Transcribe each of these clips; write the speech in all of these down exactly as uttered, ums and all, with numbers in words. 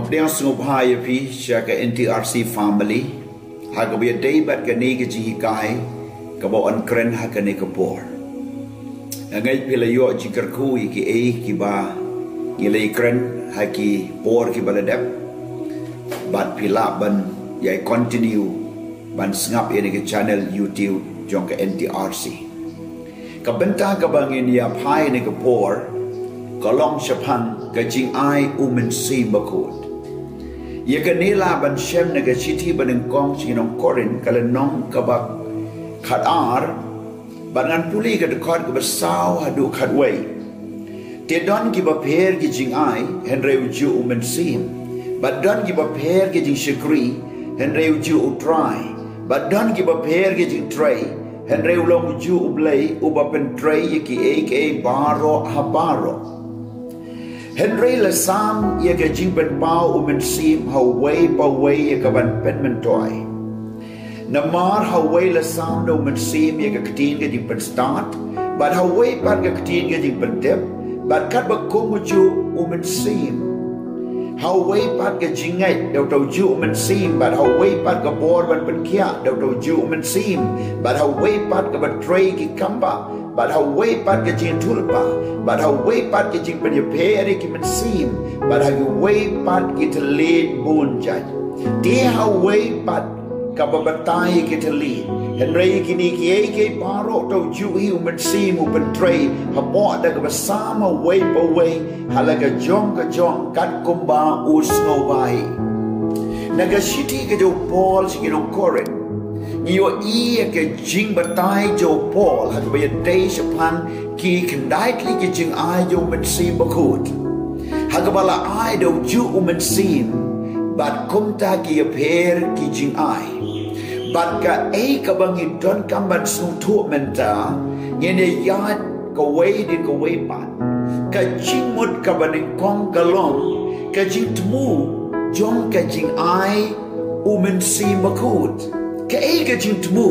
Pdiang sngewbha ïa phi sha ka N T R C family ha kaba ïadei bad kane ka jinghikai kaba yn kren ha kane ka por. Nga ngeit phi la ïoh jingkyrkhu ïa kiei kiba ngi la ïakren ha ki por kiba la dep, bad phi lah ban ïa continue ban sngap ïa kane ka channel YouTube jong ka N T R C. Ka bynta kaba ngin ïa phai ha kane ka por ka long shaphang ka jingai U Mynsiem Bakhuid. Ïa kane lah ban shem na ka shithi banyngkong sha ki nong Korinth, ka lynnong kaba khatar, bad ngan pule ka dkhot kaba saw haduh khatwei. Te don kiba pher ki jingai, hynrei u juh U Mynsiem. Bad don kiba pher ki jingshakri, hynrei u juh U Trai. Bad don kiba pher ki jingtrei, hynrei u long u juh U Blei uba pyntrei ïa kiei kiei baroh ha baroh. Hynrei la sam ïa ka jingpynpaw U Mynsiem ha uwei pa uwei ïa ka ban pynmyntoi. Namar ha uwei la sam da U Mynsiem ïa ka ktien ka jingpynstad, bad ha uwei pat ka ktien ka jingpyntip, bad katba kum u juh U Mynsiem. Ha uwei pat ka jingngeit da uta u juh U Mynsiem, bad ha uwei pat ka bor ban pynkhiah da uta u juh U Mynsiem, bad ha uwei pat kaba trei ki kambah, bad ha uwei pat ka jingïathuhlypa, bad ha uwei pat ka jingpynïapher ïa ki mynsiem, bad ha uwei pat ki thylliej bun jait. Te ha uwei pat kaba batai ïa ki thylliej. Hynrei ïa kine kiei kiei baroh uta u juh hi U Mynsiem u pyntrei hapoh da kaba sam ha uwei pa uwei ha la ka jong ka jong kat kumba u sngewbha hi. Na ka shithi ka jong u Paul sha ki nong Korinth, ngi ïohi ïa ka jingbatai jong u Paul ha kaba ïadei shaphang ki khyndai tylli ki jingai jong U Mynsiem Bakhuid, ha kaba la ai da u juh U Mynsiem, bad kumta ki ïapher ki jingai. Bad kaei kaba ngi donkam ban sngewthuh mynta, ngin ïa ïaid kawei dien kawei pat. Ka jingmut kaba nyngkong ka long ka jingthmu jong ka jingai U Mynsiem Bakhuid. Kaei ka jingthmu,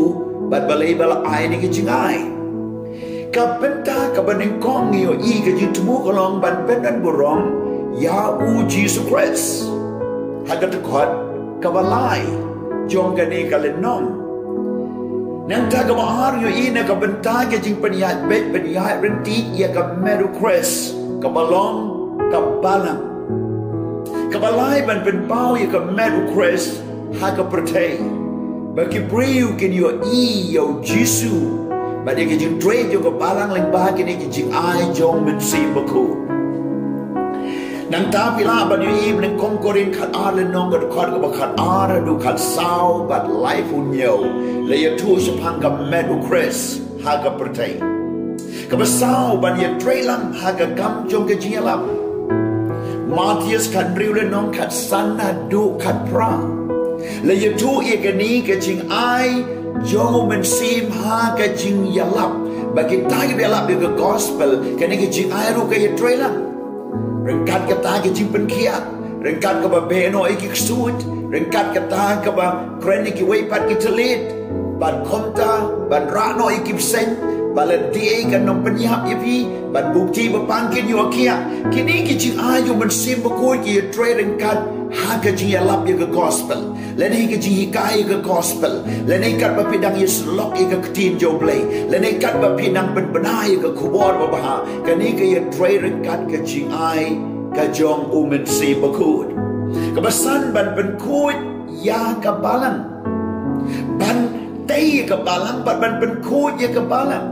bad balei ba la ai ïa ka jingai? Ka bynta kaba nyngkong ngi ïohi ka jingthmu ka long ban pyndonburom ïa U Jisu Khrist. Ha ka dkhot kaba lai jong kane ka lynnong. Nangta kaba ar ngi ïohi na ka bynta ka jingpynïaid beit pynïaid ryntih ïa ka met U Khrist, kaba long ka balang. Kaba lai ban pynpaw ïa ka met U Khrist ha ka pyrthei, ba ki briew kin ïohi ïa U Jisu, bad ïa ka jingtrei jong ka balang lyngba kine ki jingai jong U Mynsiem Bakhuid. Nangta phi lah ban ïohi nyngkong Korinth khatar lynnong ka dkhot kaba khatar haduh khatsaw bad laiphew hynñiew, la ïathuh shaphang ka met U Khrist ha ka pyrthei. Kaba saw, ban ïatreilang ha ka kam jong ka jingïalap. Mathaios khathynriew lynnong khatsan haduh khatphra, la ïathuh ïa kane ka jingai jong U Mynsiem ha ka jingïalap. Ba kita kiba ïalap ïa ka gospel, kane ka jingai ruh ka ïatreilang. Ryngkat kata ka jingpynkhiah, ryngkat kaba beh noh ïa ki ksuid, ryngkat kata kaba kren ïa kiwei pat ki thylliej, bad kumta ban rah noh ïa ki bseiñ, ba lada dei ka nongpynïap ïa phi, ban bukti ba pang kin ïoh khiah. Kine ki jingai jong U Mynsiem Bakhuid ki ïatrei ryngkat ha ka jingïalap ïa ka gospel, lane ka jinghikai ïa ka gospel, lane katba phi dang ïasyllok ïa ka ktien jong U Blei, lane katba phi dang pynbna ïa ka khubor babha. Kane ka ïatrei ryngkat ka jingai ka jong U Mynsiem Bakhuid. Kaba san, ban pynkhuid ïa ka balang. Ban tei ïa ka balang, bad ban pynkhuid ïa ka balang.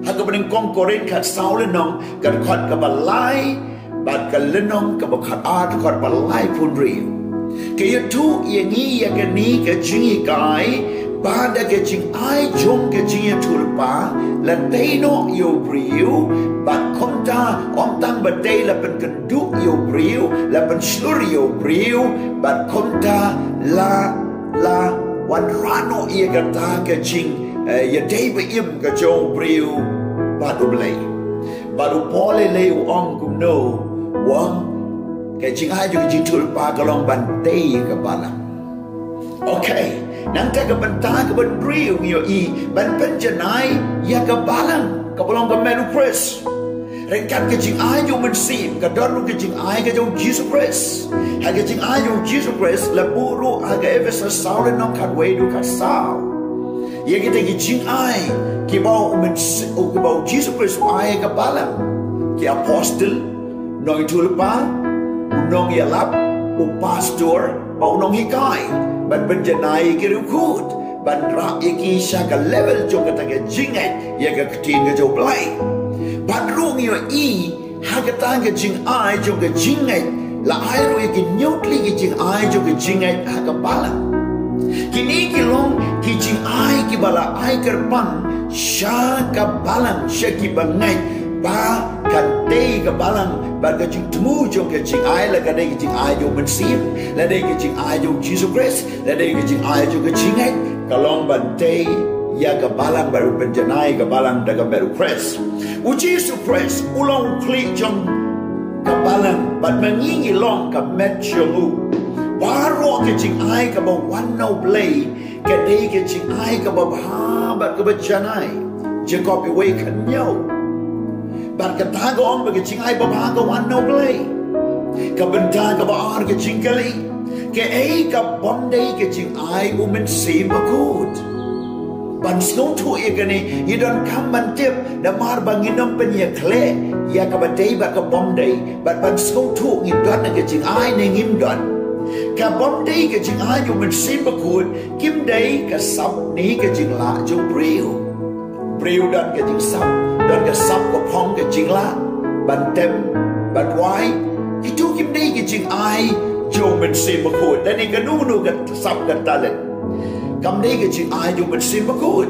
Ha kaba nyngkong Korinth khatsaw lynnong ka dkhot kaba lai, bad ka lynnong kaba khatar dkhot ba laiphew hynriew, ka ïathuh ïa ngi ïa kane ka jinghikai, ba da ka jingai jong ka jingïathuhlypa la tei noh ïa u briew, bad kumta ym tang ba tei, la pynkynduh ïa u briew, la pynshlur ïa u briew, bad kumta la, la wanrah noh ïa kata ka jing, eh, ïadei ba im ka jong u briew bad U Blei. Bad u Paul u leh, u ong kumno? U ong ka jingai jong ka jingïathuhlypa ka long ban tei ïa ka balang. Okay, nangta ka bynta kaba hynriew ngi ïohi, ban pynjanai ïa ka balang kaba long ka met U Khrist. Ryngkat ka jingai jong u Mynsiem, ka don ruh ka jingai ka jong u Jisu Khrist. Ha ka jingai jong u Jisu Khrist, la buh ruh ha ka Ephesus saw lynnong khatwei haduh khatsaw. Ïa kita ki jingai, kiba u Mynsiem, kiba u Jisu Khrist u ai ha ka balang. Ki apostle, nongïathuhlypa, u nongïalap, u pastor, bad u nonghikai. Ban pynjanai ïa ki riewkhuid. Ban rah ïa ki sha ka level jong kata ka jingngeit, ïa ka ktien ka jong u Blei. Bad ruh ngi ïohi, ha kata ka jingai jong ka jingngeit, la ai ruh ïa ki hynñiew tylli ki jingai jong ka jingngeit ha ka balang. Kine ki long ki jingai kiba la ai kyrpang sha ka balang, sha kiba ngeit, ba kan tei ka balang, bad ka jingthmu jong ka jingai, la ka dei ka jingai jong u Mynsiem, la dei ka jingai jong u Jisu Khrist, la dei ka jingai jong ka jingngeit, ka long ban tei ïa ka balang bad pynjanai ka balang da ka met u Khrist. U Jisu Khrist, u long u khlieh jong ka balang, bad ma ngi ngi long ka met jong u. Baroh ka jingai kaba wan na u Blei, ka dei ka jingai kaba bha bad kaba janai. Jakob wei khathynñiew. Bad kata ka ong ba ka jingai babha ka wan na u Blei. Ka bynta kaba ar ka jingkylli. Kaei ka bym dei ka jingai u Mynsiem Bakhuid. Ban sngewthuh ïa kane, ngi donkam ban tip, namar ba ngin ym pynïakhleh ïa kaba dei bad ka bym dei, bad ban sngewthuh ngi don ha ka jingai ne ngim don. Ka bym dei ka jingai u Mynsiem Bakhuid, kim dei ka sap ne ka jinglah jong u briew. Briew don ka jingsap, don ka sap, ka phong, ka jinglah ban tem, ban duwai. Kito kim dei ka jingai jong u Mynsiem Bakhuid. Lane kano kano ka sap, ka talent, kam dei ka jingai jong u Mynsiem Bakhuid.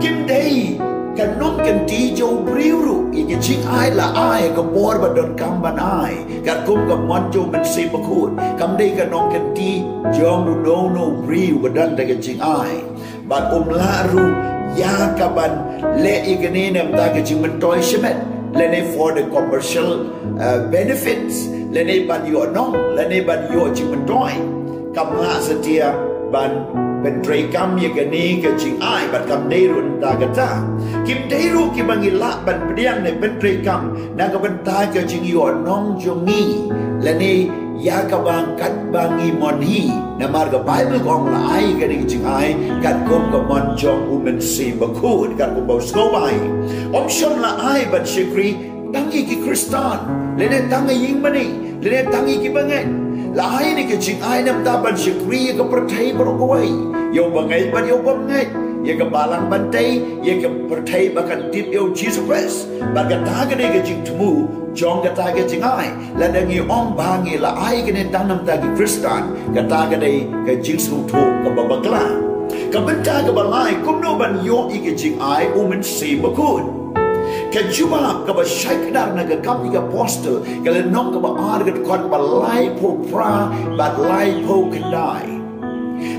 Kim dei ka nongkynti jong u briew ruh, ïa ka jingai la ai ha ka por ba donkam ban ai, katkum ka mon jong u Mynsiem Bakhuid. Kam dei ka nongkynti jong uno uno u briew ba don da ka jingai. Bad um lah ruh ïa ka ban leh ïa kane na ka bynta ka jingmyntoi shimet, lane for the commercial, uh, benefits, lane ban ïoh nong, lane ban ïoh jingmyntoi. Kam lah satia ban pyntreikam ïa kane ka jingai, bad kam dei ruh na ka bynta kata. Kim dei ruh kiba ngi lah ban pdiang ne pyntreikam na ka bynta ka jingïoh nong jong ngi, lane ïa kaba katba ngi mon hi. Namar ka Baibl ka ong la ai kane ka jingai katkum ka mon jong u Mynsiem Bakhuid, katkum ba u sngewbha. Um shym la ai ban shakri tang ïa ki Khristan, lane tang ïa ïing mane, lane tang ïa kiba ngeit. La ai kane ka jingai na ka bynta ban shakri ïa ka pyrthei baroh kawei, ïa uba ngeit bad ïa uba ym ngeit, ïa ka balang ban tei, ïa ka pyrthei ba kan tip ïa u Jisu Khrist. Bad kata ka dei ka jingthmu jong kata ka jingai. Lada ngi ong ba ngi la ai kane tang na ka bynta ki Khristan, kata ka dei ka jingsngewthuh kaba bakla. Ka bynta kaba lai, kumno ban ïoh ïa ka jingai u Mynsiem Bakhuid. Ka jubab kaba shai kdar na ka Kam ki Apostol, ka lynnong kaba ar, ka dkhot ba laiphew phra bad laiphew khyndai.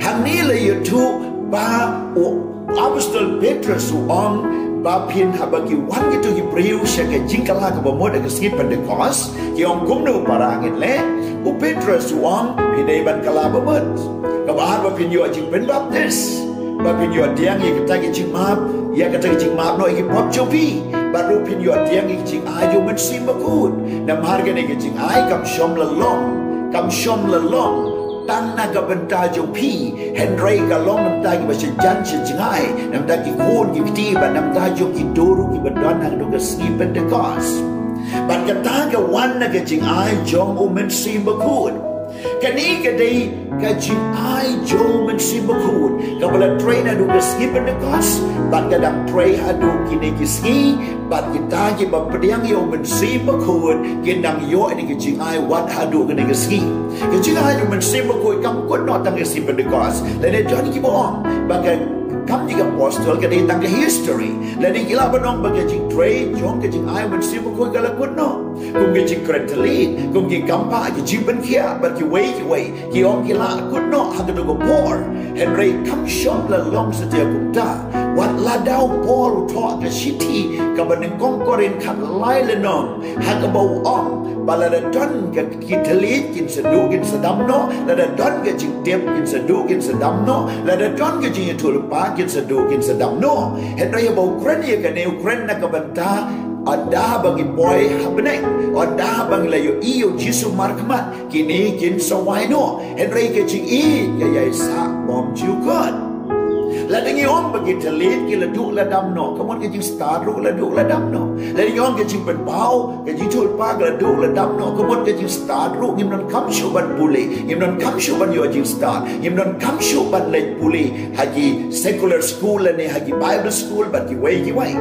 Hangne la ïathuh ba u Apostol Petros u ong ba phin, haba ki wan kito ki briew sha ka jingkylla kaba mut ha ka sngi Pentekost, ki ong kumno para ngin leh. U Petros u ong, phi dei ban kylla ba mut. Kaba ar ba phin ïoh jingpynbaptis. Ba phin ïoh pdiang ïa kata ka jingmap, ïa kata ka jingmap noh ïa ki pop jong phi. Bad ruh phin ïoh pdiang ïa ka jingai jong u Mynsiem Bakhuid. Namar kane ka jingai kam shym la long, kam shym la long tang na ka bynta jong phi, hynrei ka long na ka bynta kiba sha jan sha jngai, na ka bynta ki khun ki kti, bad na ka bynta jong kito ruh kiba don ha kata ka sngi Pentekost. Bad kata ka wan na ka jingai jong u Mynsiem Bakhuid. Kane ka dei ka jingai jong u Mynsiem Bakhuid kaba la trei naduh ka sngi Pentekost, bad ka dang trei haduh kine ki sngi. Bad kita kiba pdiang ïa u Mynsiem Bakhuid kin dang ïoh ïa kane ka jingai wat haduh kane ka sngi. Ka jingai jong u Mynsiem Bakhuid kam kut noh tang ka sngi Pentekost. Lane don kiba ong ba ka Kam ki Apostol ka dei tang ka history. Lane ki lah ban ong ba ka jingtrei jong ka jingai u Mynsiem Bakhuid ka la kut noh. Kum ka jingkren thylliej, kum ki kam ba, ki jingpynkhiah bad kiwei kiwei. Ki ong ki la kut noh ha kata ka por. Hynrei kam shym la long satia kumta. Wat lada u Paul u thoh ka shithi kaba nyngkong Korinth khatlai lynnong, ha kaba u ong ba lada don ka, ki thylliej kin sa duh kin sa dam noh, lada don ka jingtip kin sa duh kin sa dam noh, lada don ka jingïathuhlypa kin sa duh kin sa dam noh. Hynrei haba u kren ïa kane, u kren na ka bynta Ynda ba ngi poi ha bneng, ynda ba ngi la ïohi ïa u Jisu markhmat, kine kin sa wai noh. Hynrei ka jingïeit ka ïai sah bymjukut. Lada ngi ong ba ki thylliej ki la duh la dam noh, ka mut ka jingstad ruh la duh la dam noh. Lada ngi ong ka jingpynpaw, ka jingïathuhlypa ka la duh la dam noh, ka mut ka jingstad ruh. Ngim donkam shuh ban pule, ngim donkam shuh ban ïoh jingstad, ngim donkam shuh ban leit pule ha ki secular school lane ha ki Bible school bad kiwei kiwei.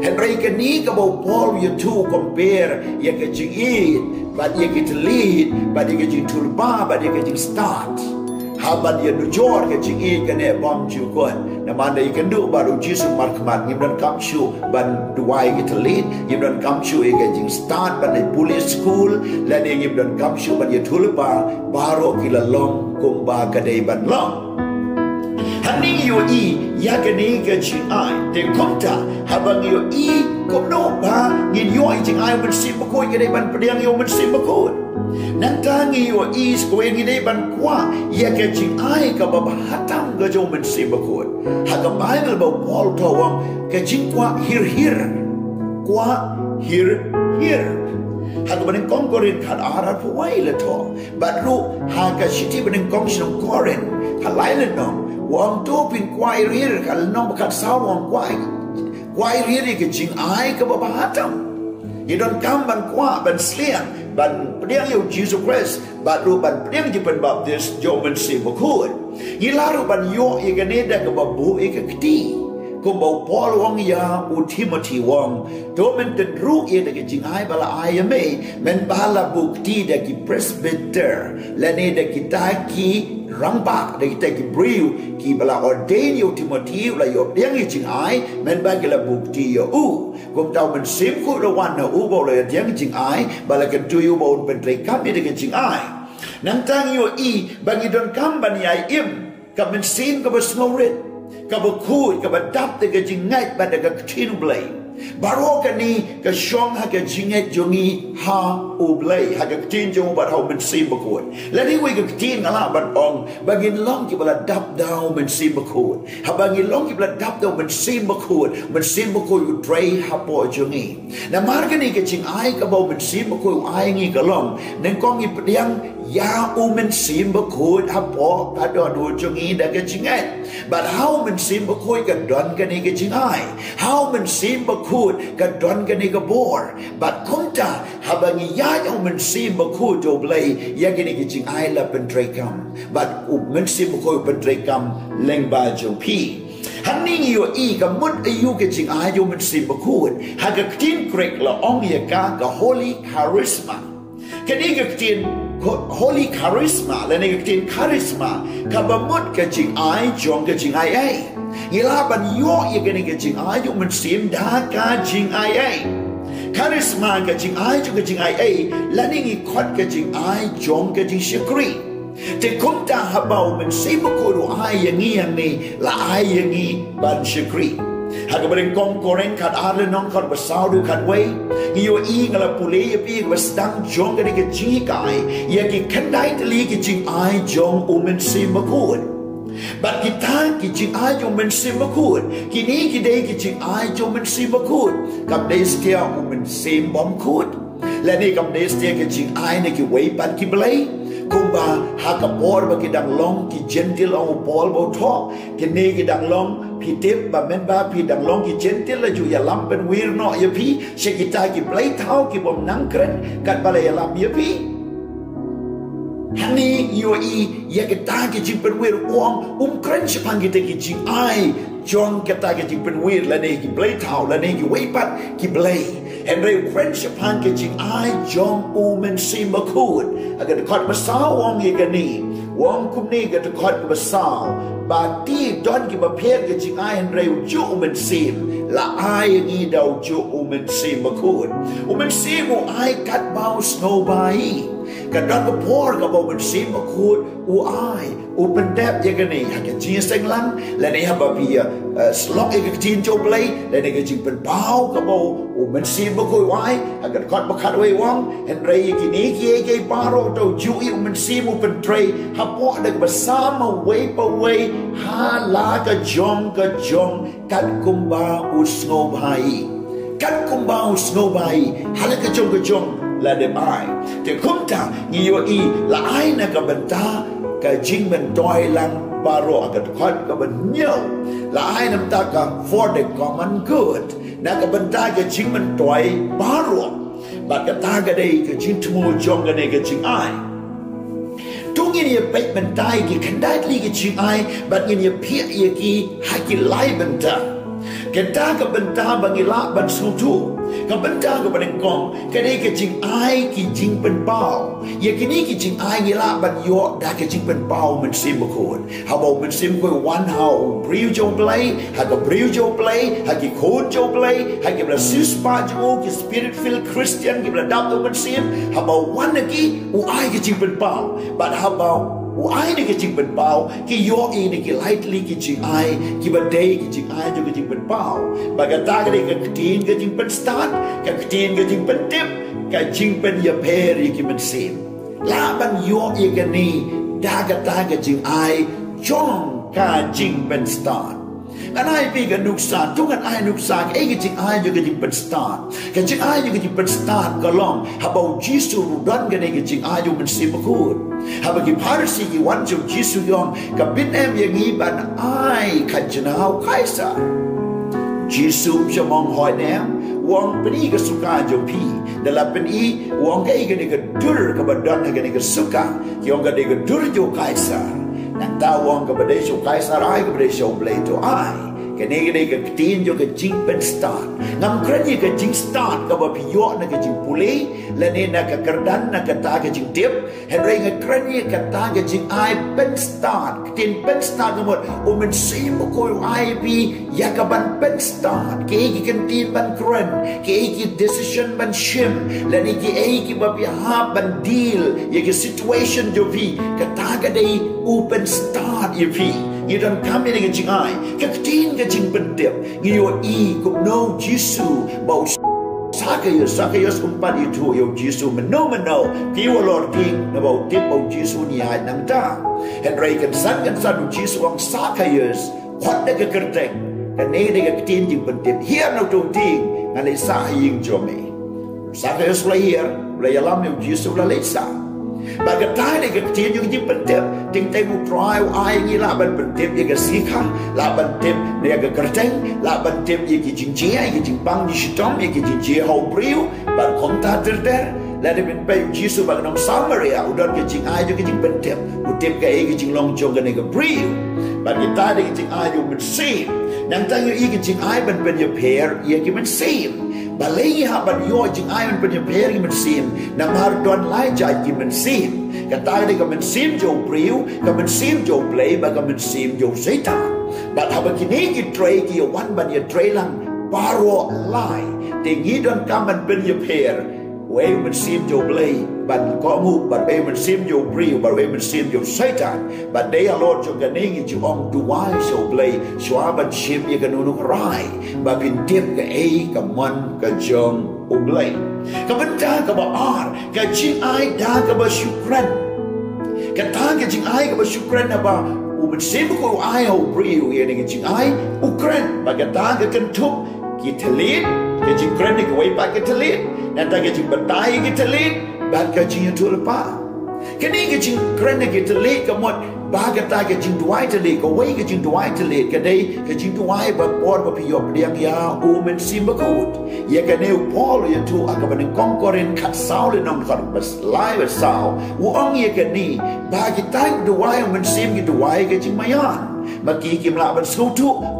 Hynrei kane kaba u Paul u ïathuh, compare ïa ka jingïeit bad ïa ki thylliej bad ïa ka jingïathuhlypa bad ïa ka jingstad. Haba ïa nujor ka jingïeit ka neh bymjukut. Namar da ïakynduh bad u Jisu markhmat, ngim donkam shuh ban duwai ïa ki thylliej, ngim donkam shuh ïa ka jingstad ban leit pule school, lane ngim donkam shuh ban ïathuhlypa, baroh ki la long kumba ka dei ban long. Hangne ngi ïohi ïa kane ka jingai. Te kumta, haba ngi ïohi kumno ba ngin ïoh ïa ka jingai u Mynsiem Bakhuid, ka dei ban pdiang ïa u Mynsiem Bakhuid. Nangta ngi ïohi sa kawei, ngi dei ban kwah ïa ka jingai kaba bha tam ka jong u Mynsiem Bakhuid. Ha ka Baibl ba u Paul u thoh u ong, ka jingkwah hir hir. Kwah hir hir. Ha kaba nyngkong Korinth khat ar, arphew wei la thoh. Bad ruh ha ka shithi ba nyngkong sha ki nong Korinth, ha lai lynnong, u ong to phin kwah hir hir, ka lynnong ba khatsaw u ong kwah, kwah hir hir ïa ka jingai kaba bha tam. Ngi donkam ban kwah, ban sliang, ban pdiang ïa u Jisu Khrist, bad ruh ban pdiang ïa ka jingpynbaptis jong u Mynsiem Bakhuid. Ngi lah ruh ban ïoh ïa kane da kaba buh ïa ka kti. Kumba u Paul u ong ïa u Timothi u ong, to men tynruh ïa da ka jingai ba la ai ïa me, men ba la buh kti da ki presbyter, lane da kita ki rangbah, da kita ki briew kiba la ordain ïa u Timothi u la ïoh pdiang ïa ka jingai, men ba ki la buh kti ïa u. Kumta u Mynsiem Bakhuid u la wan ha u ba u la ïoh pdiang ïa ka jingai, ba la kyntu ïa u ba un pyntreikam ïa da ka jingai. Nangta ngi ïohi ba ngi donkam ban ïai im ka mynsiem kaba sngewrit, kaba khuid, kaba dap da ka jingngeit bad da ka ktien U Blei. Baroh kane ka shong ha ka jingngeit jong ngi ha U Blei, ha ka ktien jong u bad ha u Mynsiem Bakhuid. Lane wei ka ktien nga lah ban ong, ba ngin long kiba la dap da u Mynsiem Bakhuid. Haba ngi long kiba la dap da u Mynsiem Bakhuid, u Mynsiem Bakhuid u trei hapoh jong ngi. Namar kane ka jingai kaba u Mynsiem Bakhuid u ai ngi ka long, nyngkong ngi pdiang ïa u Mynsiem Bakhuid hapoh ka dohnud jong ngi da ka jingngeit. Bad ha u Mynsiem Bakhuid ka don kane ka jingai. Ha u Mynsiem Bakhuid ka don kane ka bor. Bad kumta haba ngi ïaid ha u Mynsiem Bakhuid jong U Blei, ïa kane ka jingai la pyntreikam. Bad u Mynsiem Bakhuid u pyntreikam lyngba jong phi. Hangne ngi ïohi ka mut aïu ka jingai jong u Mynsiem Bakhuid. Ha ka ktien Greek la ong ïa ka ka holy charisma. Kane ka ktien ko-, holy charisma, lane ka ktien charisma, kaba mut ka jingai jong ka jingaiei. Ngi lah ban ïoh ïa kane ka jingai jong u Mynsiem da ka jingaiei. Charisma ka jingai jong ka jingaiei, lane ngi khot ka jingai jong ka jingshakri. Te kumta haba u Mynsiem Bakhuid u ai ïa ngi hangne, la ai ïa ngi ban shakri. Ha kaba nyngkong Korinth khat ar lynnong khat ba saw haduh khat wei, ngi ïohi, nga la pule ïa phi kaba sdang jong kane ka jinghikai, ïa ki khyndai tylli ki jingai jong u Mynsiem Bakhuid. Bad kita ki jingai jong u Mynsiem Bakhuid, kine ki dei ki jingai jong u Mynsiem Bakhuid. Kam dei satia u mynsiem bymkhuid. Lane kam dei satia ka jingai na kiwei pat ki blei. Kumba ha ka por ba ki dang long ki Jentil, ong u Paul ba u thoh, kine ki dang long, phi tip ba mynba phi dang long ki Jentil la ju ïalam pynwir noh ïa phi sha kita ki blei thaw ki bym nang kren katba la ïalam ïa phi. Hangne ngi ïohi ïa kita ki jingpynwir, u ong um kren shaphang kita ki jingai jong kata ka jingpynwir, lane ki blei thaw, lane kiwei pat ki blei. Hynrei u kren shaphang ka jingai jong u Mynsiem Bakhuid. Ha ka dkhot ba saw u ong ïa kane, u ong kumne ka dkhot ba saw, ba te don kiba pher ka jingai, hynrei ujuh u Mynsiem la ai ïa ngi da ujuh u Mynsiem Bakhuid. U Mynsiem u ai katba u sngewbha hi. Ka don ka por kaba u Mynsiem Bakhuid u ai, u pyndep ïa kane ha ka jingïaseng lang, lane haba phi ïa, eh, slok ïa ka ktien jong U Blei, lane ka jingpynpaw kaba u Mynsiem Bakhuid u ai. Ha ka dkhot ba khatwei u ong, hynrei ïa kine kiei kiei baroh to ju ïa u Mynsiem u pyntrei hapoh da kaba sam ha uwei pa uwei, ha la ka jong ka jong, kat kumba u sngewbha hi. Kat kumba u sngewbha ha la ka jong ka jong la dep ai. Te kumta ngi ïohi la ai na ka bynta ka jingmyntoi lang baroh, ka dkhot kaba hynñiew. La ai na bynta ka for the common good, na ka bynta ka jingmyntoi baroh. Bad kata ka dei ka jingthmu jong kane ka jingai. To ngin ïa peit mynta ïa ki khyndai tylli ki jingai bad ngin ïa phiah ïa ki ha ki lai bynta. Kata ka bynta ba ngi lah ban sngewthuh, ka bynta kaba nyngkong ka dei ka jingai ki jingpynpaw. Ïa kine ki jingai ngi lah ban ïoh da ka jingpynpaw Mynsiem Bakhuid. Haba u Mynsiem Bakhuid u wan ha u briew jong u Blei, ha ka briew jong u Blei, ha ki khun jong u Blei, ha kiba la siewspah jong u, ki spirit filled Christian kiba la dap da u Mynsiem, haba u wan ha ki, u ai ka jingpynpaw. Bad haba u ai na ka jingpynpaw, ki ïohi na ki lai tylli ki jingai kiba dei ki jingai jong ka jingpynpaw. Bad kata ka dei ka ktien ka jingpynstad, ka ktien ka jingpyntip, ka jingpynïapher ïa ki mynsiem. Lah ban ïoh ïa kane da kata ka jingai jong ka jingpynstad. Ngan ai phi ka nuksa, to ngan ai nuksa kaei ka jingai jong ka jingpynstad. Ka jingai jong ka jingpynstad ka long haba u Jisu u don kane ka jingai jong u Mynsiem Bakhuid. Haba ki Pharisi ki wan sha u Jisu ki ong, ka bit em ïa ngi ban ai khajna ha u Kaisar. Jisu um shym ong hooid em, u ong pyni ka suka jong phi. Da la pyni, u ong kaei kane ka dur kaba don ha kane ka suka. Ki ong ka dei ka dur jong u Kaisar. Nangta u ong kaba dei sha u Kaisar ai, kaba dei sha u Blei to ai. Kane ka dei ka ktien jong ka jingpynstad. Ngam kren ïa ka jingstad kaba phi ïoh na ka jingpule lane na ka kyrdan na kata ka jingtip. Hynrei nga kren ïa kata ka jingai pynstad. Ktien pynstad ka mut u Mynsiem Bakhuid u ai phi ïa ka ban pynstad, kaei ki kyntien ban kren, kaei ki decision ban shim, lane kaei kiba phi hap ban deal ïa ki situation jong phi. Kata ka dei u pynstad ïa phi. Ngi donkam ïa ka jingai, ka ktien ka jingpyntip. Ngi ïohi kumno u Jisu ba u Sakaios, Sakaios um pat ithuh ïa u Jisu mynno mynno, phi walor ding, naba u tip ba u Jisu un ïaid nangta. Hynrei kynsan kynsan u Jisu u ong Sakaios, khot da ka kyrteng. Kane dei ka ktien jingpyntip. Hiar na uto u dieng, ngan leit sah ha ïing jong me. Sakaios u la hiar, u la ïalam ïa u Jisu, u la leit sah. Bad kata dei ka ktien jong ka jingpyntip. Teng teng u Trai u ai ngi lah ban pyntip ïa ka sikha, lah ban tip ïa ka kyrteng, lah ban tip ïa ki jingjia, ïa ki jingpang jingshitom, ïa ki jingjia ha u briew. Bad kumta ter ter. Lada phin peit u Jisu bad ka nong Samaria, u don ka jingai jong ka jingpyntip. U tip kaei ka jinglong jong kane ka briew. Bad kita dei ka jingai jong u Mynsiem. Nangta ngi ïohi ka jingai ban pynïapher ïa ki mynsiem. Balei ngi hap ban ïoh jingai ban pynïapher ïa ki mynsiem? Namar don lai jait ki mynsiem. Kata ka dei ka mynsiem jong u briew, ka mynsiem jong u Blei bad ka mynsiem jong u Soitan. Bad haba kine ki trei ki ïa wan ban ïatrei lang baroh lai, te ngi donkam ban pynïapher. Wei u mynsiem jong u Blei ban kohnguh, bad wei u mynsiem jong u briew, bad wei u mynsiem jong u Soitan. Bad dei halor jong kane ngi ju ong duwai sha u Blei shuwa ban shim ïa kano kano ka rai, ba phin tip kaei ka mon ka jong u Blei. Ka bynta kaba ar, ka jingai da kaba shu kren. Kata ka jingai kaba shu kren, naba u Mynsiem Bakhuid u ai ha u briew ïa kane ka jingai, u kren. Bad kata ka kynthup ki thylliej, ka jingkren ïa kiwei pat ki thylliej, nangta ka jingbatai ïa ki thylliej, bad ka jingïathuhlypa. Kane ka jingkren ïa ki thylliej ka mut ba kata ka jingduwai thylliej, kawei ka jingduwai thylliej ka dei ka jingduwai ba por ba phi ïoh pdiang ïa u Mynsiem Bakhuid. Ïa kane u Paul u ïathuh ha kaba nyngkong Korinth khatsaw lynnong khat, bad lai bad saw, u ong ïa kane ba kita ki duwai u Mynsiem ki duwai ka jingmaïan. Ma ki kim lah ban sngewthuh.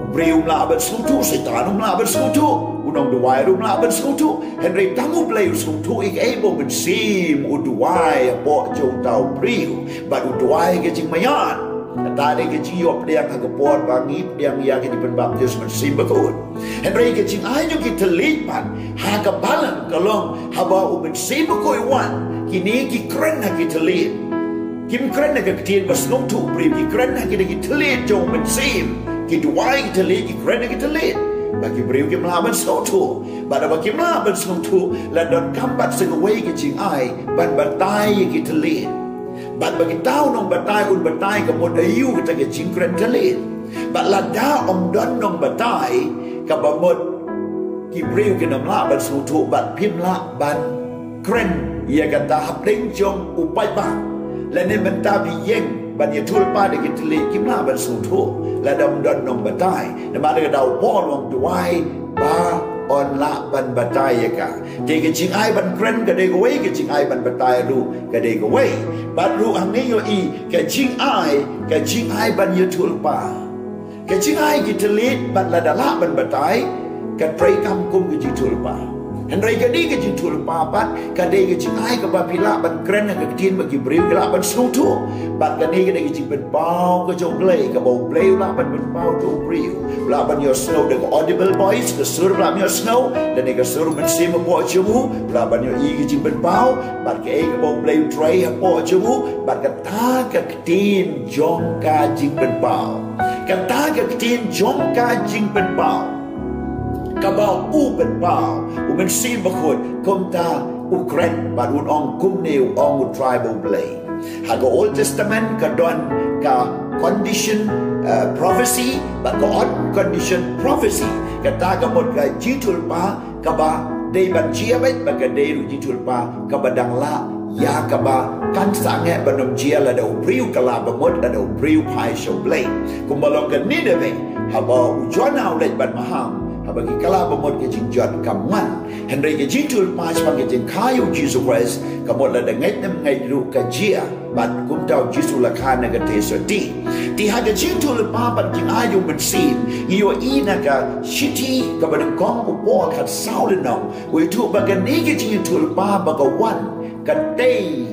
U briew um lah ban sngewthuh, Soitan um lah ban sngewthuh, u nongduwai ruh um lah ban sngewthuh. Hynrei tang u Blei u sngewthuh ïa kaei ba u Mynsiem u duwai hapoh jong uta u briew. Bad u duwai ka jingmaïan. Kata dei ka jingïoh pdiang ha ka por ba ngi pdiang ïa ka jingpynbaptis Mynsiem Bakhuid. Hynrei ka jingai jong ki thylliej pat ha ka balang ka long haba u Mynsiem Bakhuid u wan, kine ki kren ha ki thylliej. Kim kren ha ka ktien ba sngewthuh u briew, ki kren ha kine ki thylliej jong u Mynsiem. Ki duwai ki thylliej, ki kren ha ki thylliej. Ba ki briew kim lah ban sngewthuh. Bad haba kim lah ban sngewthuh, la donkam pat sa kawei ka jingai ban batai ïa ki thylliej. Bad ba kita u nongbatai un batai ka mut aïu kata ka jingkren thylliej. Bad lada ym don nongbatai, kaba mut Ki briew kin ym lah ban sngewthuh bad phim lah ban kren ïa kata hapdeng jong u paidbah. Lane mynta phi ïeng ban ïathuhlypa da ki thylliej kim lah ban sngewthuh lada ym don nongbatai. Namar kata u Paul u ong duwai ba yn lah ban batai ïa ka. Te ka jingai ban kren ka dei kawei, ka jingai ban batai ruh ka dei kawei. Bad ruh hangne ïohi ka jingai, ka jingai ban ïathuhlypa. Ka jingai ki thylliej bad lada lah ban batai, ka treikam kum ka jingïathuhlypa. Hynrei ka dei ka jingïathuhlypa bad ka dei ka jingai kaba phi lah ban kren ha ka ktien ba ki briew ki lah ban sngewthuh. Bad kane ka dei ka jingpynpaw ka jong U Blei, kaba U Blei u lah ban pynpaw ïa u briew. U lah ban ïohsngew da ka audible voice, ka sur ba ym ïohsngew, lane ka sur mynsiem hapoh jong u, u lah ban ïohi ka jingpynpaw. Bad kaei kaba U Blei u trei hapoh jong u, bad kata ka ktien jong ka jingpynpaw. Kata ka ktien jong ka jingpynpaw, kaba u pynpaw, U Mynsiem Bakhuid, kumta u kren bad un ong kumne u ong U Trai ba U Blei. Ha ka Old Testament ka don ka condition, eh, prophecy bad ka uncondition prophecy. Kata ka mut ka jingïathuhlypa kaba dei ban jia beit bad ka dei ruh jingïathuhlypa kaba dang lah ïa kaba kan sangeh ban ym jia lada u briew u kylla bamut, lada u briew u phai sha U Blei. Kumba long kane da beit haba u Jonah u leit ban maham, haba ki kylla bamut ka jingjot kam wan. Hynrei ka jingïathuhlypa shaphang ka jingkha ïa U Jisu Khrist ka mut lada ngeit ne ym ngeit ruh ka jia. Bad kumta U Jisu u la kha na ka theisotti. Te ha ka jingïathuhlypa bad jingai jong U Mynsiem, ngi ïohi na ka shithi kaba nyngkong u Paul khatsaw lynnong, u ïathuh ba kane ka jingïathuhlypa ba ka wan ka tei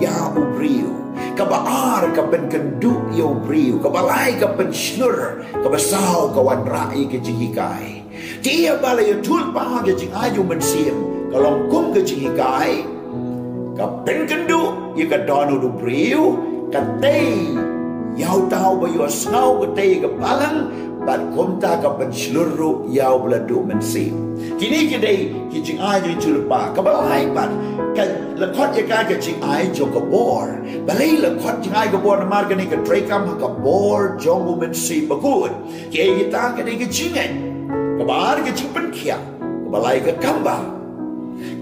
ïa u briew, kaba ar ka pynkynduh ïa u briew, kaba lai ka pynshlur, kaba saw ka wanrah ïa ka jinghikai. Te ïa ba la ïathuhlypa ha ka jingai jong U Mynsiem, ka long kum ka jinghikai, ka pynkynduh ïa ka dohnud u briew, ka tei ïa uta uba ïohsngew, ka tei ïa ka balang, bad kumta ka pynshlur ruh ïa uba la duh mynsiem. Kine ki dei ki jingai jong ka jingïathuhlypa. Kaba lai pat, ka la khot ïa ka ka jingai jong ka bor. Balei la khot jingai ka bor? Namar kane ka treikam ha ka bor jong U Mynsiem Bakhuid. Kaei kata? Ka dei ka jingngeit. Kaba ar ka jingpynkhiah. Kaba lai ka kamba.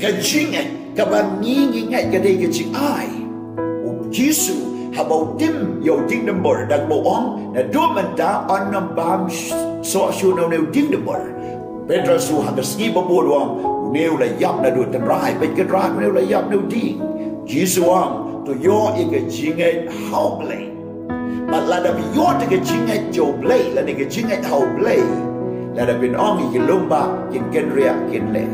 Ka jingngeit kaba ngi ngi ngeit ka dei ka jingai. U Jisu haba u tim ïa u diengdambur da kaba u ong, naduh mynta yn ym bam soh shuh na une u diengdambur. Petros u ha ka sngi ba bud u ong, une u la ïap naduh tynrai, bad ka dra une u la ïap na u dieng. Jisu u ong, to ïoh ïa ka jingngeit ha U Blei. Bad lada phi ïoh da ka jingngeit jong U Blei, lane ka jingngeit ha U Blei, lada phin ong ïa ki lum ba kin kynriah kin leh.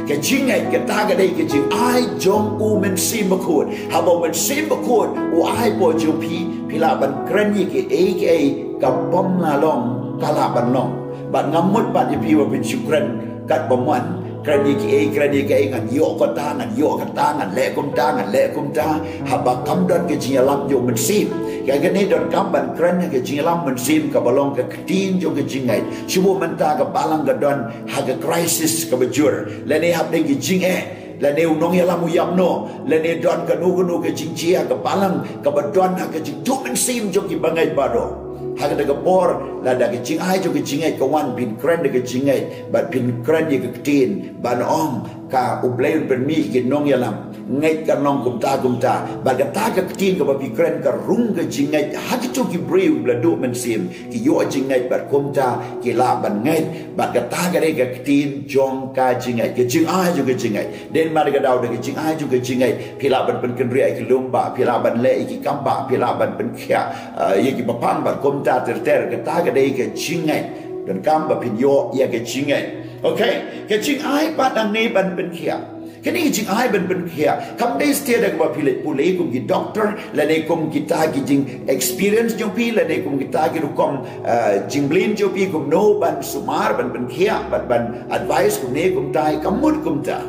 Ka jingngeit kata ka dei ka jingai jong U Mynsiem Bakhuid. Haba U Mynsiem Bakhuid u ai hapoh jong phi, phi lah ban kren ïa kiei kiei, ka bym la long ka lah ban long. Bad ngam mut pat ïa phi ba phin shu kren kat bymman, kren ïa kiei, kren ïa kiei, ngan ïoh kata, ngan ïoh kata, ngan leh kumta, ngan leh kumta. Haba kam don ka jingïalam jong U Mynsiem. Ka kane donkam ban kren ha ka jingïalam U Mynsiem kaba long ka ktien jong ka jingngeit. Shu buh mynta ka balang ka don ha ka crisis kaba jur, lane hapdeng ka jingeh, lane u nongïalam u ïap noh, lane don kano kano ka jingjia, ka balang kaba don ha ka jingduh mynsiem jong ki bangeit baroh. Ha kata ka por, lada ka jingai jong ka jingngeit ka wan, phin kren da ka jingngeit, bad phin kren ïa ka ktien, ban ong, ka U Blei un pynmih ïa ki nongïalam. Ngeit kan long kumta kumta. Bad kata ka ktien kaba phi kren ka rung ka jingngeit ha kito ki briew ba la duh mynsiem, ki ïoh jingngeit bad kumta ki lah ban ngeit. Bad kata ka dei ka ktien jong ka jingngeit, ka jingai jong ka jingngeit. Dei namar ka daw da ka jingai jong ka jingngeit phi lah ban pynkynriah ïa ki lum ba, phi lah ban leh ïa ki kam ba, phi lah ban pynkhiah, eh, ïa ki ba pang bad kumta ter ter. Kata ka dei ka jingngeit. Donkam ba phin ïoh ïa ka jingngeit. Okay, ka jingai pat hangne ban pynkhiah. Kane ka jingai ban pynkhiah kam dei shisha da kaba phi leit pule kum ki doktor, lane kum kita ki jing experience jong phi, lane kum kita ki rukom, eh, jingmlien jong phi kumno ban sumar, ban pynkhiah, ban, ban advice kumne kumtai, kam mut kumta.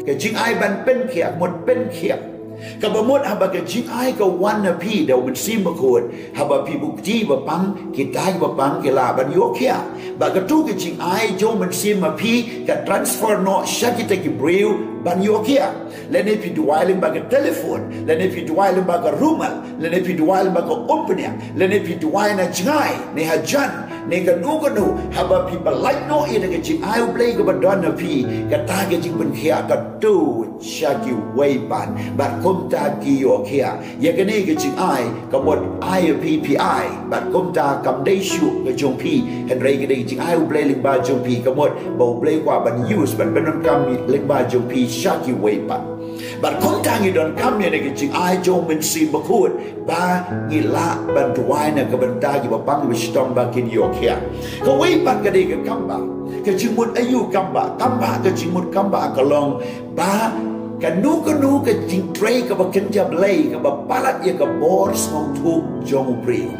Ka jingai ban pynkhiah, mut pynkhiah. Kaba mut haba ka jingai ka wan na phi da U Mynsiem Bakhuid, haba phi buh kti ba pang, kita kiba pang ki lah ban ïoh khiah. Bad kato ka jingai jong U Mynsiem ma phi ka transfer noh sha kita ki briew ban ïoh khiah. Lane phi duwai lyngba ka telephone, lane phi duwai lyngba ka rumal, lane phi duwai lyngba ka umphniang, lane phi duwai na jngai ne hajan, Ne kano kano, haba phi pyllait noh ïa ka jingai U Blei kaba don ha phi, kata ka jingpynkhiah ka tuid sha kiwei pat, bad kumta ki ïohkhiah. Ïa kane ka jingai, ka mut ai ïa phi phi ai, bad kumta kam dei shuh ka jong phi, hynrei ka dei ka jingai U Blei lyngba jong phi, ka mut ba U Blei u kwah ban use, ban pyndonkam lyngba jong phi sha kiwei pat. Bad kumta ngi donkam ïa kane ka jingai jong U Mynsiem Bakhuid, ba ngi lah ban duwai na ka bynta kiba pang kiba shitom ba kin ïohkhiah. Kawei pat ka dei ka kambah. Ka jingmut aïu kambah? Kambah, ka jingmut kambah ka long ba kano kano ka jingtrei kaba kynja Blei kaba palat ïa ka bor sngewthuh jong u briew.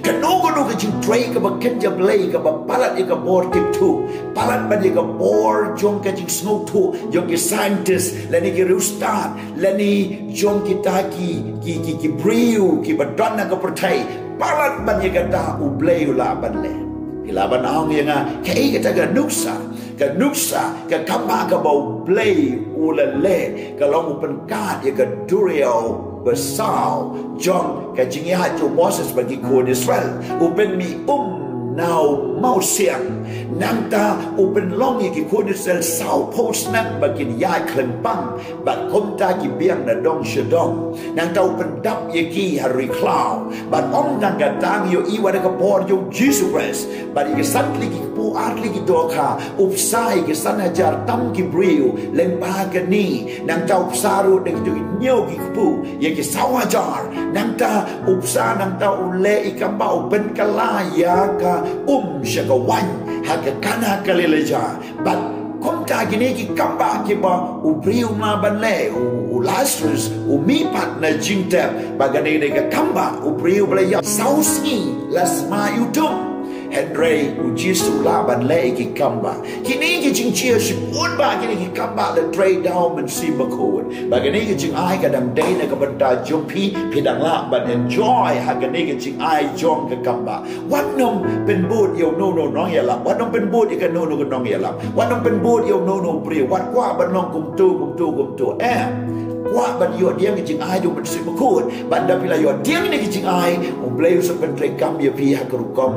Kano kano ka jingtrei kaba kynja Blei kaba palat ïa ka bor tip thuh, palat ban ïa ka bor jong ka jingsngewthuh jong ki scientist lane ki riewstad lane jong kita ki, ki, ki, ki briew kiba don ha ka pyrthei, palat ban ïa kata U Blei u lah ban leh. Phi lah ban ong ïa nga, kaei kata ka nuksa? Ka nuksa, ka kambah kaba U Blei u la leh, ka long u pynkad ïa ka duriaw basaw jong ka jingïaid jong u Moses bad ki khun Israel. U pynmih um na u mawsiang. Nangta u pynlong ïa ki khun Israel saw phew snem ba kin ïaid khlem pang, bad kumta ki biang na dong sha dong. Nangta u pyndap ïa ki ha ri khlaw. Bad ym tang kata, ngi ïohi wat ha ka por jong u Jisu Khrist, bad ïa ki san tylli ki kpu, ar tylli ki dohkha, u bsa ïa ki san hajar tam ki briew lyngba kane. Nangta u bsa ruh da kito ki hynñiew ki kpu ïa ki saw hajar. Nangta u bsa, nangta u leh i kambah, u pynkylla ïa ka um sha ka waiñ ha ka Kana Galilea. Bad kumta kine ki kambah kiba u briew u lah ban leh, u, u Lazarus u mih pat na jingtep. Bad kane ka dei ka kambah u briew ba la ïap saw sngi la smai u tum, hynrei u Jisu u lah ban leh ïa ki kambah. Kine ki jingjia shibun bah, kine ki kambah la trei da U Mynsiem Bakhuid. Bad kane ka jingai ka dang dei na ka bynta jong phi, phi dang lah ban enjoy ha kane ka jingai jong ka kambah. Wat nym pynbud ïa uno uno u nongïalam, wat nym pynbud ïa kano kano ka nongïalam, wat nym pynbud ïa uno uno u briew, wat kwah ban long kumto kumto kumto. Em. Kwah ban ïoh pdiang ka jingai jong U Mynsiem Bakhuid. Bad ynda phi la ïoh pdiang ïa ka jingai, U Blei u sa pyntreikam ïa phi ha ka rukom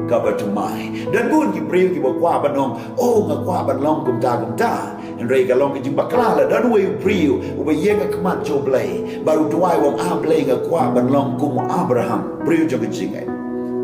kaba thymmai. Don bun ki briew kiba kwah ban ong, oh, nga kwah ban long kumta kumta. Hynrei ka long ka jingbakla. La don uwei u briew uba ïeng ha khmat jong U Blei, bad u duwai u ong, ah Blei, nga kwah ban long kum u Abraham, briew jong ka jingngeit.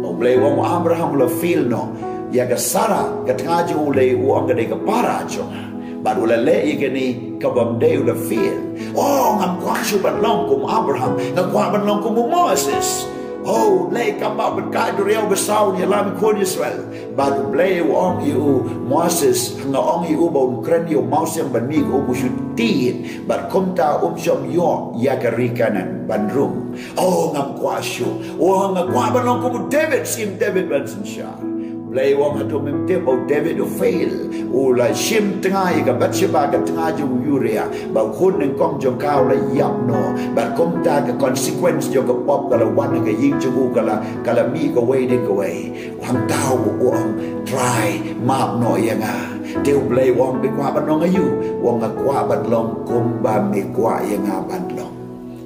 Bad U Blei u ong, u Abraham u la fail noh. Ïa ka Sarah, ka tnga jong u, U Blei u ong ka dei ka para jong nga. Bad u la leh ïa kane kaba ym dei, u la fail. Oh, ngam kwah shuh ban long kum u Abraham, nga kwah ban long kum u Moses. Oh, leh i kambah, pynkylla duriaw basaw, ïalam ki khun Israel. Bad U Blei u ong ïa u Moses, nga ong ïa u ba un kren ïa u mawsiang ban mih ka um, u shu tied. Bad kumta um shym ïoh ïa ka ri Kanaan ban rung. Oh, ngam kwah shuh. Oh, nga kwah ban long kum u David, Syiem David ban synshar. U Blei u ong, hato mem tip ba u David u fail? U la shim tnga ïa ka Bathsheba, ka tnga jong u Uriah, bad u khun nyngkong jong ka u la ïap noh. Bad kumta ka consequence jong ka pop ka la wan ha ka ïing jong u, ka la, ka la mih kawei dien kawei. Hangta u ong, Trai, map noh ïa nga. Te U Blei u ong, phi kwah ban long aïu? U ong, nga kwah ban long kumba me kwah ïa nga ban long.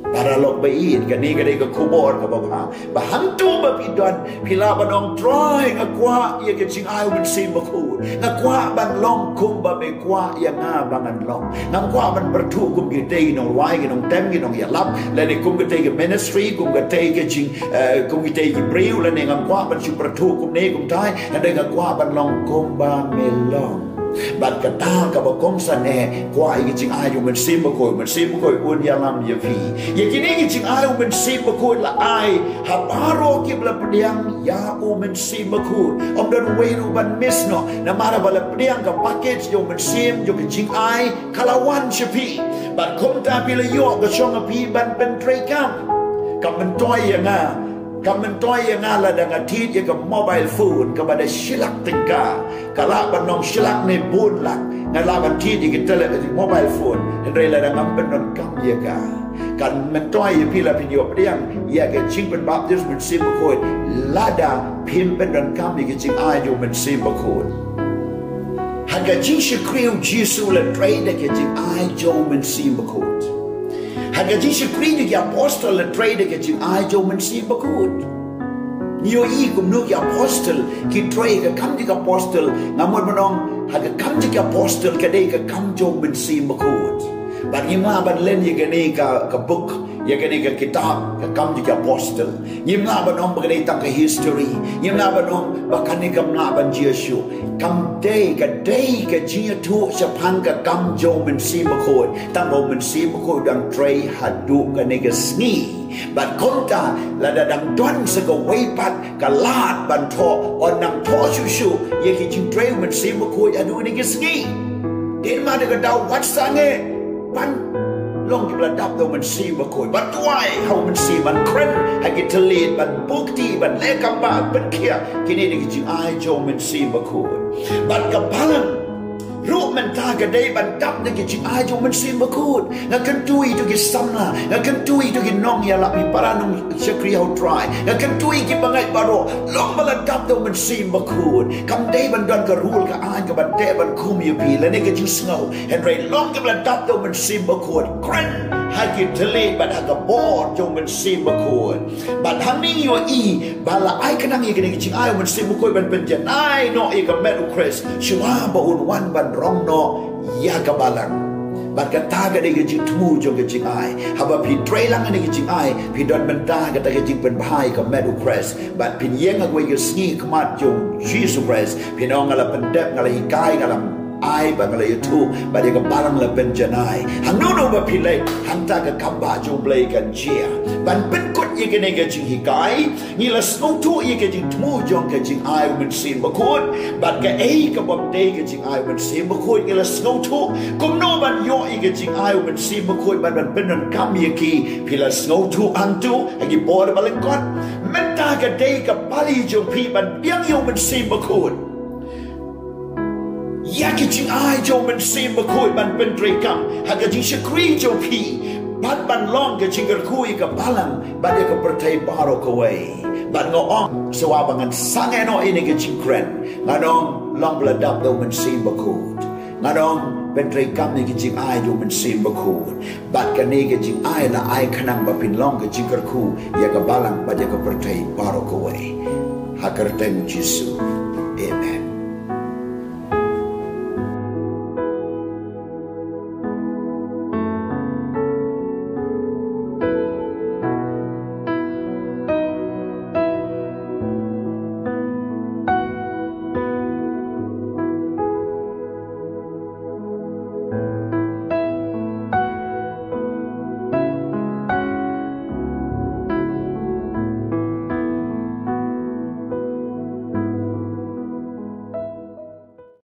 Paralok ba ïeit, kane ka dei ka khubor kaba bha. Ba hangto ba phi don, phi lah ban ong, Trai, nga kwah ïa ka jingai U Mynsiem Bakhuid. Nga kwah ban long kumba me kwah ïa nga ba ngan long. Ngam kwah ban pyrthuh kum kitei ki nongrwai, ki nongtem, ki nongïalap, lane kum kitei ki ministry, kum kitei ki jing, eh, kum kitei ki briew, lane ngam kwah ban shu pyrthuh kumne kumtai, hynrei nga kwah ban long kumba me long. Bad kata kaba kongsan eh, kwah ïa ka jingai U Mynsiem Bakhuid, U Mynsiem Bakhuid un ïalam ïa phi. Ïa kine ki jingai U Mynsiem Bakhuid la ai ha baroh kiba la pdiang ïa U Mynsiem Bakhuid. Ym don uwei ruh ban miss noh, namar ba la pdiang ka package jong U Mynsiem, jong ka jingai, ka la wan sha phi. Bad kumta phi la ïoh ka shong ha phi ban pyntreikam. Kam myntoi ïa nga, kam myntoi ïa nga lada nga thied ïa ka mobile phone kaba da shi lak tyngka. Ka lah ban long shi lak ne bun lak. Nga lah ban thied ïa ka tele, mobile phone, hynrei lada ngam pyndonkam ïa ka. Kam myntoi ïa phi lada phin ïoh pdiang ïa ka jingpynbaptis Mynsiem Bakhuid lada phim pyndonkam ïa ka jingai jong U Mynsiem Bakhuid. Ha ka jingshakri U Jisu la trei da ka jingai jong U Mynsiem Bakhuid. Ha ka jingshakri jong ki apostol la trei da ka jingai jong U Mynsiem Bakhuid. Ngi ïohi kumno ki apostle ki trei ka kam jong ki apostle. Nga mut ban ong ha ka kam jong ki apostle ka dei ka kam jong u Mynsiem Bakhuid. Bad ngim lah ban len ïa kane ka, ka book, ïa kane ka kitab, ka kam jong ki apostle. Ngim lah ban ong ba ka dei tang ka history. Ngim lah ban ong ba kane kam lah ban jia shuh. Kam dei, ka dei ka jingïathuh shaphang ka kam jong u Mynsiem Bakhuid. Tang ba u Mynsiem Bakhuid u dang trei haduh kane ka sngi. Bad kumta lada dang don sa kawei pat ka lad ban thoh, un nang thoh shuh shuh ïa ki jingtrei u Mynsiem Bakhuid haduh kane ka sngi. Dei ma da ka daw wat sangeh ban long kiba la dap da u Mynsiem Bakhuid, ban duwai ha u Mynsiem, ban kren ha ki thylliej, ban buh kti, ban leh kam ba pynkhiah. Kine dei ki jingai jong u Mynsiem Bakhuid. Bad ka balang ruh mynta ka dei ban dap da ki jingai jong u Mynsiem Bakhuid. Nga kyntu ïa ki samla, nga kyntu ïa ki nongïalam, ki para nongshakri ha u Trai, nga kyntu ïa ki bangeit baroh, long ba la dap da u Mynsiem Bakhuid. Kam dei ban don ka rule ka aiñ ka ban teh ban khum ïa phi lane ka jingsngew. Hynrei long kiba la dap da u Mynsiem Bakhuid, kren ha ki thylliej bad ha ka bor jong u Mynsiem Bakhuid. Bad hangne ngi ïohi ba la ai khnang ïa kine ki jingai u Mynsiem Bakhuid ban pynjanai noh ïa ka met u Khrist shuwa ba un wan ban rong noh ïa ka balang. Bad kata ka dei ka jingthmu jong ka jingai. Haba phi trei lang ïa kine ki jingai, phi don bynta kata ka jingpynbha ïa ka met u Khrist. Bad phin ïeng ha kawei ka sngi khmat jong u Jisu Khrist, phin ong nga la pyndep, nga la hikai, nga la ai, bad nga la ïathuh, bad ïa ka balang la pynjanai. Hangno hangno ba phi leit, hangta ka kam ba jong u Blei kan jia. Ban pynkut ïa kane ka jinghikai, ngi la sngewthuh ïa ka jingthmu jong ka jingai u Mynsiem Bakhuid. Bad kaei kaba ym dei ka jingai u Mynsiem Bakhuid ngi la sngewthuh. Kumno ban ïoh ïa ka jingai u Mynsiem Bakhuid bad ban pyndonkam ïa ki, phi la sngewthuh hangto ha ki por ba lyngkot. Mynta ka dei ka pali jong phi ban biang ïa u Mynsiem Bakhuid. Ïa ki jingai jong u Mynsiem Bakhuid ban pyntreikam ha ka jingshakri jong phi, bad ban long ka jingkyrkhu ïa ka balang bad ïa ka pyrthei baroh kawei. Bad nga ong, shuwa ba ngan sangeh noh ïa kane ka jingkren, ngan ong long ba la dap da u Mynsiem Bakhuid. Ngan ong pyntreikam ïa ki jingai jong u Mynsiem Bakhuid. Bad kane ka jingai la ai khnang ba phin long ka jingkyrkhu ïa ka balang bad ïa ka pyrthei baroh kawei. Ha ka kyrteng u Jisu.